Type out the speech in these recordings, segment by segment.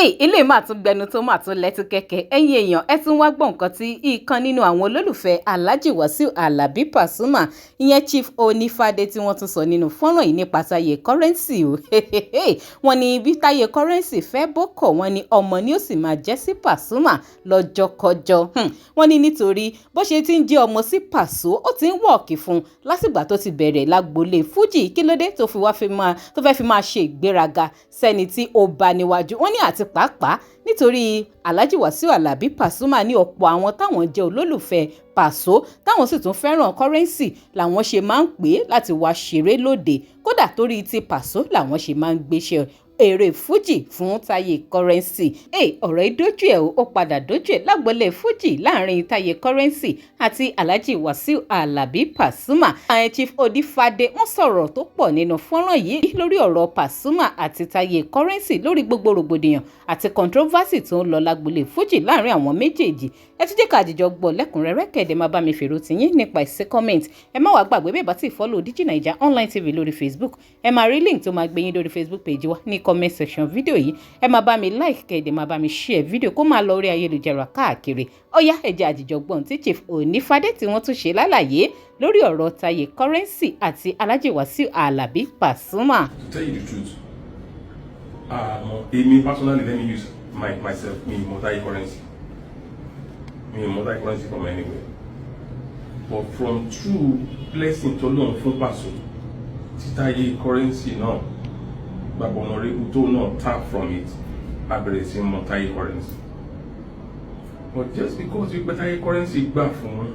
Ilé mà tún gbẹnu tó mà tún lẹ́tí kẹ̀kẹ́. Ẹ̀yin èèyàn, ẹ tún wá gbọ́ nǹkan tí ìkan nínú àwọn olólùfẹ́ Alhaji Wasiu Alabi Pasuma, ìyẹn Chief Onífádé, tí wọ́n tún sọ nínú fọ́nrán yìí nípa Táyé Currency o. Wọ́n ní bí Táyé Currency fẹ́ bókọ̀, wọ́n ní ọmọ ni ó sì máa jẹ́ sí Pasuma lọ́jọ́kọjọ́. Wọ́n ní nítorí bó ṣe ti ń jẹ́ ọmọ sí Paso, ó ti ń work fún un lásìgbà tó ti bẹ̀rẹ̀ lágboolé fújì. Kí ló dé tó fi wá fi máa tó fẹ́ fi máa ṣe ìgbéraga sẹ́ni tí ó bá níwájú? Wọ́n ní àti pàápàá nítorí Alhaji Wasiu Alabi Pasuma ní ọ̀pọ̀ àwọn táwọn jẹ́ olólùfẹ́ Paso, táwọn sì tún fẹ́ràn Currency, làwọn ṣe máa ń pè é láti wá ṣeré lóde. Kódà torí ti Paso làwọn ṣe máa ń gbéṣẹ́ eré fújì fún Táyé Currency. Ọ̀rọ̀ yìí dójú ẹ̀ o, ó padà dójú ẹ̀ lágboolé fújì láàrin Táyé Currency àti Alhaji Wasiu Alabi Pasuma. Àwọn Chief Onífádé, wọ́n sọ̀rọ̀ tó pọ̀ nínú fọ́nrán yìí lórí ọ̀rọ̀ Pasuma àti Táyé Currency, lórí gbogbo rògbòdìyàn àti controversy tó ń lọ lágboolé fújì láàrin àwọn méjèèjì. Ẹ tún jẹ́ ká àjìjọ gbọ́ lẹ́kùnrẹ́rẹ́, kẹ̀dẹ̀ máa bá mi fèrò tiyín nípa ìsí comment. Ẹ má wàá gbàgbé, bẹ́ẹ̀ bá ti follow Digi Naija Online TV lórí Facebook, ẹ máa rí link tó máa gbé yín lórí Facebook page wa ní comment section fídíò yìí. Ẹ máa bá mi like, kẹ̀dẹ̀ máa bá mi share fídíò kó máa lọ orí ayélujára káàkiri. Ó yá, ẹ jẹ́ àjìjọ gbọ́n tí Chief Onífádé tí wọ́n tún ṣe lálàyé lórí ọ̀rọ̀ Táyé Currency àti Alhaji Wasiu Alabi Pasuma. To tell you the truth, èmi personally, let me use myself, mi mọ̀ Táyé Currency, mi mọ̀ Táyé Currency from anywhere, but from true blessing tó lóun fún Paso, tí Táyé Currency náà gbàgbọ́ honorable tó náà tap from it, a bẹ̀rẹ̀ sí mọ̀ Táyé Currency. But just because wípé Táyé Currency gbà fún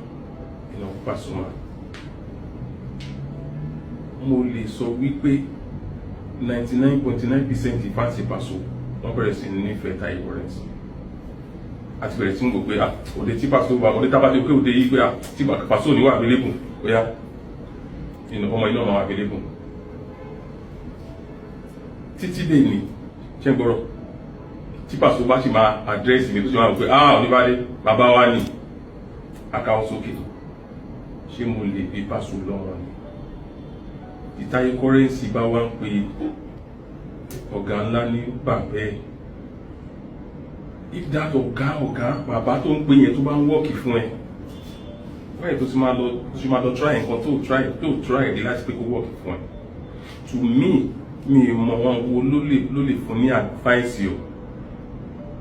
Pasuma, mo lè sọ wípé 99.9% fans Paso, wọ́n bẹ̀rẹ̀ sí ní nífẹ̀ẹ́ Táyé Currency, àti bẹ̀rẹ̀ sí ń gbọ́ pé, ah, òde tí Paso wà, òde tábà tí pé òde yìí pé, ah, tí Paso ní wà available, ó yá, ọmọ iná máa wà available títí dé ní. Ṣé ń gbọ́rọ̀? Tí Paso bá sì máa address mi, tó sì máa wò pé, ah, Onífádé, bàbá wa ni, akáwọ́ sókè, ṣé mo lè bí Paso lọ́wọ́ ni? Tí Táyé Currency bá wá ń pe ọ̀gá ńlá ní bàbá ẹ̀, if that ọ̀gá bàbá tó ń pè yẹn tó bá ń work fún ẹ, wáyé tó ti máa lọ try nǹkan tó try dé láti pé kó work fún ẹ? To me, mi ò mọ wọn wo ló lè fún ní advice o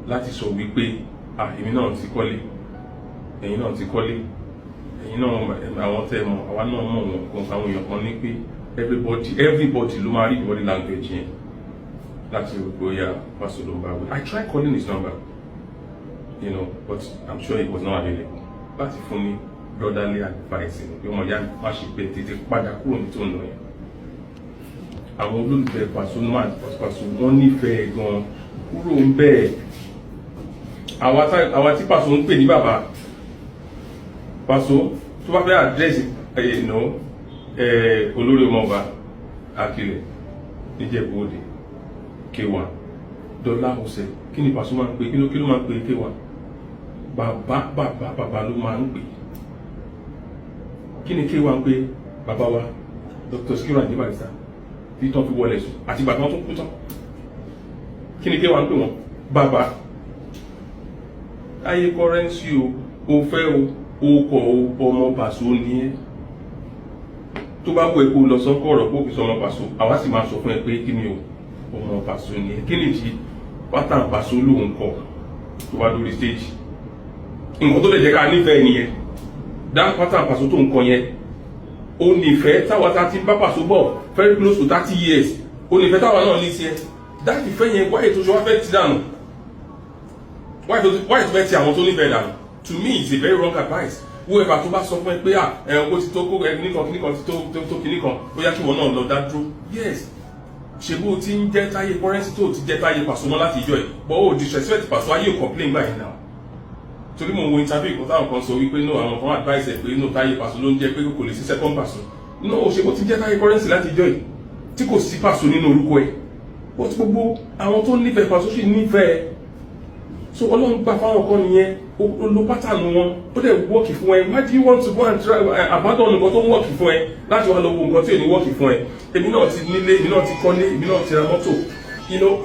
láti sọ wípé, ah, èmi náà ti kọ́lé, ẹ̀yin náà ti kọ́lé, ẹ̀yin náà, àwọn tẹ́ ẹ mọ̀, àwa náà mọ̀ wọn kan. Àwọn èèyàn kan ní pé everybody ló máa rí body language yẹn láti rò pé ó yá, Paso ló ń bá wí. I tried calling his number, but I'm sure it was not available láti fún ní brotherly advice ni pé ọmọ ìyá, má ṣe bẹ́ẹ̀, tètè padà kúrò ní tó ń lọ yẹn. Àwọn olólùfẹ́ Pasuma, Paso, wọ́n nífẹ̀ẹ́ gan, kúrò ń bẹ́ẹ̀. Àwa tí Paso ń pè ní bàbá, Paso tó bá fẹ́ address olórí ọmọọba Akilẹ̀ Níjẹ̀bú Òde, K1 dọ́là ọ̀sẹ̀, kí ni Paso máa ń pè? Kí ló máa ń pè K1? Bàbá, bàbá, bàbá ló máa ń pè. Kí ni K1 ń pè bàbá wa Dr. Sikiru Ayinde Barrister tí tán fi wọlé sùn àti ìgbà tí wọ́n tún kú tán? Kí ni K1 ń pè wọ́n? Bàbá. Táyé Currency o, o fẹ́ o, o kọ̀ o, ọmọ Paso ni ẹ́. Tó bá wù ẹ́ kó lọ sọ́kọ̀ ọ̀rọ̀ kó fi sọ ọmọ Paso, àwa sì máa sọ fún ẹ pé kí ni o, ọmọ Paso ni ẹ. Kí ni ti pattern Paso lòun kọ tó wá lórí stage? Nǹkan tó lè jẹ́ ká nífẹ̀ẹ́ nìyẹn. That pattern Paso tó ń kọ yẹn, ó nífẹ̀ẹ́ táwa tá ti bá Paso bọ̀ very close to 30 years, ó nífẹ̀ẹ́ táwa náà ní tiẹ̀. That ìfẹ́ yẹn, wáyé tó ṣe wá fẹ́ ti dànù? Wáyé tó fẹ́ ti àwọn tó nífẹ̀ẹ́ dànù? To me, it's a very wrong advice. Whoever tó bá sọ fún ẹ pé, à, ẹ kó ti tó, kó ẹ kíníkan kíníkan ti tó tó kíníkan, ó yá, kí ìwọ náà lọ dá dúró. Yes, ṣe bó ti ń jẹ́ Táyé Currency, tó ti jẹ́ Táyé Pasuma láti ìjọ ẹ̀, but ó disrespect Paso, ayé ò complain báyìí now. Torí mo wo interview kan táwọn kan sọ wípé no, àwọn kan advice ẹ pé no, Táyé Paso ló ń jẹ́, pé kò lè sí second Paso. No, ṣe bó ti jẹ́ Táyé Currency láti ìjọ ẹ̀ tí kò sí Paso nínú orúkọ ẹ̀, but gbogbo àwọn tó nífẹ̀ẹ́ Paso sì nífẹ̀ẹ́. So Ọlọ́run gbà fáwọn kan nìyẹn, ó lo pattern wọn, ó dẹ̀ work fún ẹ. Why do you want to go and try abandon nǹkan tó ń work fún ẹ láti wá lọ wo nǹkan tí ò ní work fún ẹ? Èmi náà ti nílé, èmi náà ti kọ́lé, èmi náà ti ra mọ́tò.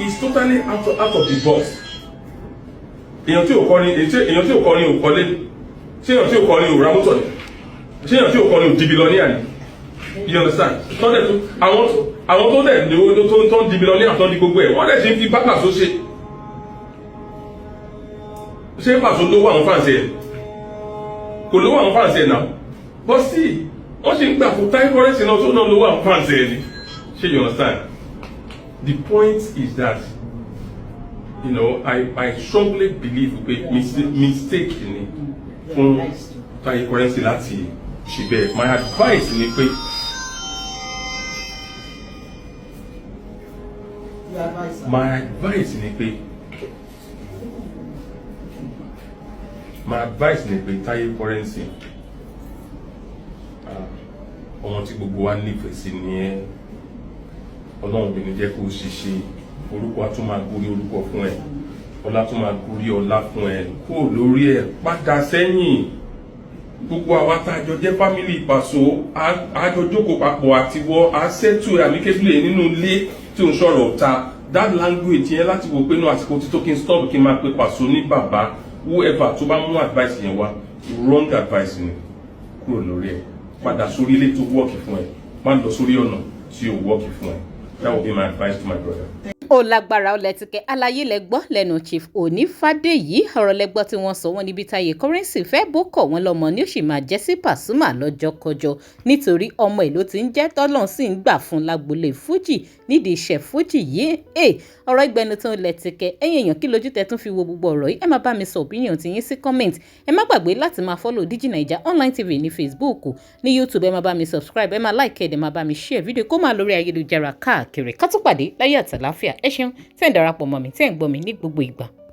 It's totally out of the box. Èèyàn tí ò kọrin, èèyàn tí ò kọrin ò kọ́lé? Ṣé èèyàn tí ò kọrin ò ra mọ́tò ni? Ṣé èèyàn tí ò kọrin ò di billionaire ni? You understand? Tọ́lẹ̀ tó àwọn tó dẹ̀ ní owó tó ń di billionaire, tó ń di gbogbo ẹ̀, wọ́n dẹ̀ ṣe ń fi bá Pàṣọ ṣe. Ṣé Pàṣọ lówó àwọn fans ẹ̀? Kò lówó àwọn fans ẹ̀ náà, but see, wọ́n sì ń gbà fún Taye Currency náà tó náà lówó àwọn fans ẹ̀ ni. Ṣé you understand? The point is that I strongly believe pé mistake ni fún Taye Currency láti ṣe bẹ́ẹ̀. My advice ni pé Your advice, sir. My advice ni pé Taye Currency, ah, ọmọ tí gbogbo wa nífẹ̀ẹ́ sí ni ẹ́. Ọlọ́run ò ní jẹ́ kó o ṣiṣẹ́. Orúkọ á tún máa gorí orúkọ fún ẹ, ọlá tún máa gorí ọlá fún ẹ. Kó lórí ẹ, padà sẹ́yìn. Gbogbo àwa tá a jọ jẹ́ family Pàṣọ, a jọ jókòó papọ̀ àti wọ́ a settle amicably nínú ilé tí ò ń sọ̀rọ̀ ọ̀ta. That language yẹn láti wò pé no, àsìkò tí tó kí n stop kí n máa pe Pàṣọ ní bàbá. Whoever tó bá mú advice yẹn wá, wrong advice ni. Kúrò lórí ẹ, padà sórí ilé tó work fún ẹ. Má lọ sórí ọ̀nà tí ò work fún ẹ. That would be my advice to my brother. Ó lágbára, ó lẹ́tìkẹ́. Àlàyé lẹ gbọ́ lẹ́nu Chief Onífádéyìí. Ọ̀rọ̀ lẹ gbọ́ tí wọ́n sọ. Wọ́n níbi Táyé Currency fẹ́ bó kọ̀ wọ́n lọ́mọ ní ó sì máa jẹ́ sí Pasuma lọ́jọ́kọjọ́, nítorí ọmọ ìlú tí ń jẹ́ tọ́lọ́n sì ń gbà fún lágbolé fújì nídìí iṣẹ́ fújì yìí. Ẹ ọ̀rọ̀ ìgbẹ́nu tó ń lẹ́tìkẹ́. Ẹ̀yin èèyàn, kí lójú tẹ tún fi wo gbogbo ọ̀rọ̀ yìí? Ẹ máa bá mi sọ opinion ti yín sí comment. Ẹ má gbàgbé láti máa follow Digi Naija Online TV ní Facebook, ní YouTube. Ẹ máa bá mi subscribe, ẹ máa like, ẹ dẹ̀ máa bá mi share fídíò kó máa lórí ayélujára káàkiri. Ká tó pàdé láyé àtàláfíà. Ẹ ṣeun tẹ́ ń darapọ̀ mọ́ mi, tẹ́ ń gbọ́ mi ní gbogbo ìgbà.